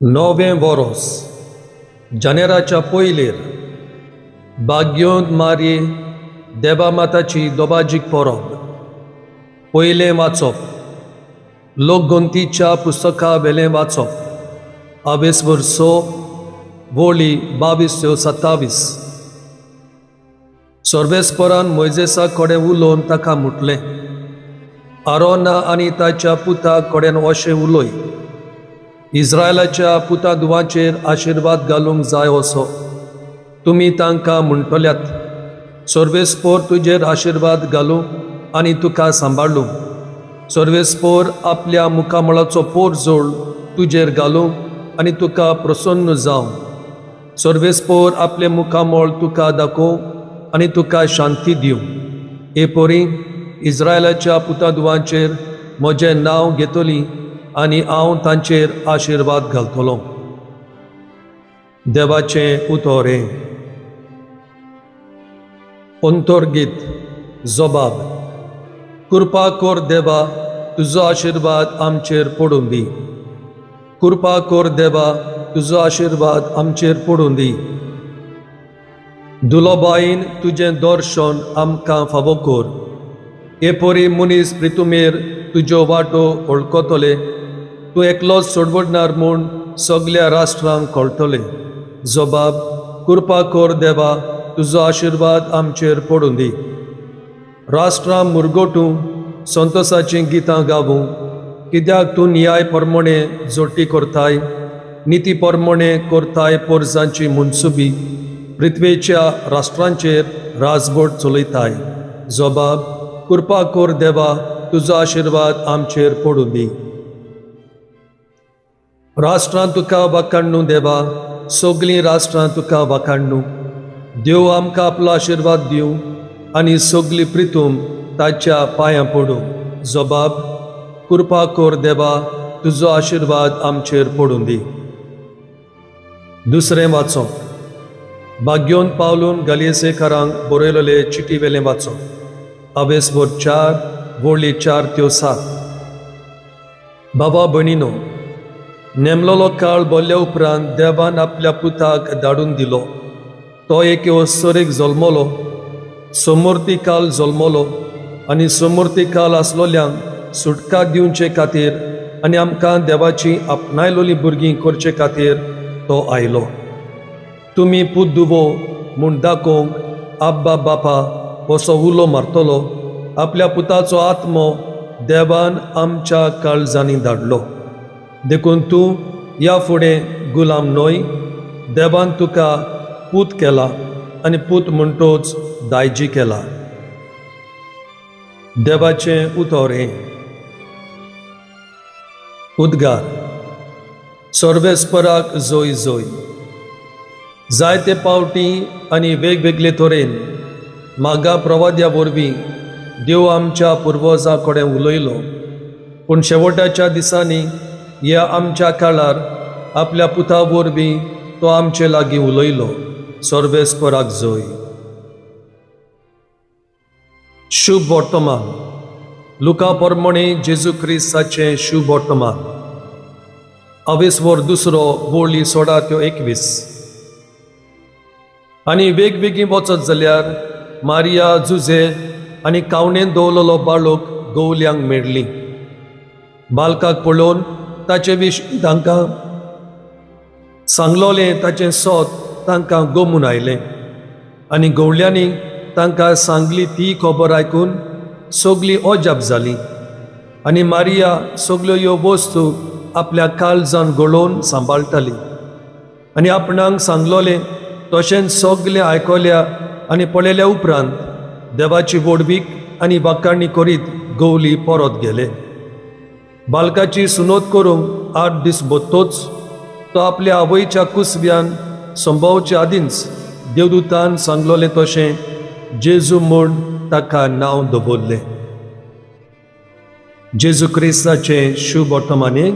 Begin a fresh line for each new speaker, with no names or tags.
नवें वरोस जानेराच्या पयलेर बाग्योंत मारये देवा माताची दोबाजीक परब. पयलें वाचप लोकगंतीच्या पुस्तका वेलें वाचप आवेसभर 6 वळी 22 ते 27. सर्वेस्परान मोयजेसा कडेन उलोवन ताका म्हटलें, आरोना आनी ताच्या पुता कडेन अशें उलय, इस्रायलाच्या पुता दुवाचेर आशिर्वाद घालूंक जाय असो तुमी तांकां म्हणटल्यात. सर्वेस्पोर तुजेर आशिर्वाद घालूं आनी तुका सांबाळूं. सर्वेस्पोर आपल्या मुखामळाचो पोरजोळ तुजेर घालूं आनी तुका प्रसन्न जावं. सर्वेस्पोर आपलें मुखामळ तुका दाखोवं आनी तुका शांती दिवं. हे परी इस्रायलाच्या पुता दुवांचेर म्हजें नांव घेतली आनी हांव तांचेर आशिर्वाद घालतलो. देवाचें उतर हें. अंतर्गीत जबाब. कृपा कर देवा, तुजो आशिर्वाद आमचेर पडून दी. कृपा कर देवा, तुजो आशिर्वाद आमचेर पडून दी. दुलोबाईन तुजें दर्शन आमकां फावो कर. हे परी मनीस प्रितुमेर तुज्यो वाटो वळखतले. तूं एकलोच सोडवडणार म्हूण सगल्या राष्ट्रांक कळटले. जबाब. कृपा कर देवा, तुजो आशिर्वाद आमचेर पडून दी. राष्ट्रां मुरगोटूं संतोसाचीं गितां गावूं. कित्याक तूं न्याय परमणे जोटी करताय, निती परमणे करताय पोरजांची मनसुबी. पृथ्वेच्या राष्ट्रांचेर राजबोट चलयताय. जबाब. कृपा कर देवा, तुजो आशिर्वाद आमचेर पडून दी. राष्ट्रां तुका वाखाणू देवा, सगलीं राष्ट्रां तुका वाखाणू. देव आमकां आपलो आशिर्वाद दिवं आनी सगली प्रितूम ताच्या पांयां पडूं. जबाब. कृपा कर देवा, तुजो आशिर्वाद आमचेर पडून दी. दुसरें वाचप बाग्योन पावलून गालियेसेकारांक बरयलेले चिटी वेलें वाचप आवेसभर 4 वळी 4 ते 7. बाबा भयणीनो, नेमलोलो काळ बोल्ल्या उपरांत देवान आपल्या पुताक धाडून दिलो. तो एके अस्तरेक जल्मलो, समूर्ती काल जल्मलो आनी समूर्ती काल आसलोल्यांक सुटका दिवचे खातीर आनी आमकां देवाची आपणायलोली भुरगीं करचे खातीर तो आयलो. तुमी पूत दुवो म्हूण दाखोवंक आब्बा बापा असो उलो मारतलो. आपल्या पुताचो आत्मो देवान आमच्या काळजांनी धाडलो. देखून तूं ह्या फुडें गुलाम न्हय, देवान तुका पूत केला आनी पूत म्हणटोच दायजी केला. देवाचें उतर हें. उद्गार. सर्वेस्पराक जोय जोय. जायते पावटी आनी वेगवेगळे तरेन मागा प्रवाद्या वरवीं देव आमच्या पुर्वजां कडेन उलयलो. पूण शेवटाच्या दिसांनी ह्या आमच्या काळार आपल्या पुता वरवीं तो आमचे लागीं उलयलो. सर्वेस्पराक जोय. शुभ वर्तमान. लुका परमणे जेजू क्रिस्ताचें शुभ वर्तमान. आवेसवर 2 वळी 16 ते 21. आनी वेगवेगळी वचत जाल्यार मारिया जुजे आनी कावणेन दवरलेलो बाळक गवल्यांक मेळ्ळी. बालकाक पळोवन ताचे विशीं तांकां सांगलोलें ताचें सोद तांकां गोमून आयलें. आनी गवळ्यांनी तांकां सांगली ती खबर आयकून सगली अजाप जाली. आनी मारिया सगल्यो ह्यो वस्तू आपल्या काळजान गळोवन सांबाळटाली. आनी आपणाक सांगलोलें तशेंच सगलें आयकल्या आनी पळयल्या उपरांत देवाची व्हडवीक आनी वाखाणी करीत गवली परत गेले. बालकाची सुनोत करूंक 8 दीस बत्तोच तो आपल्या आवयच्या कुसव्यान संभवचे आदींच देवदूतान सांगलोलें तशें जेजू म्हूण ताका नांव दवरलें. जेजू क्रिस्ताचें शुभ वर्तमाने.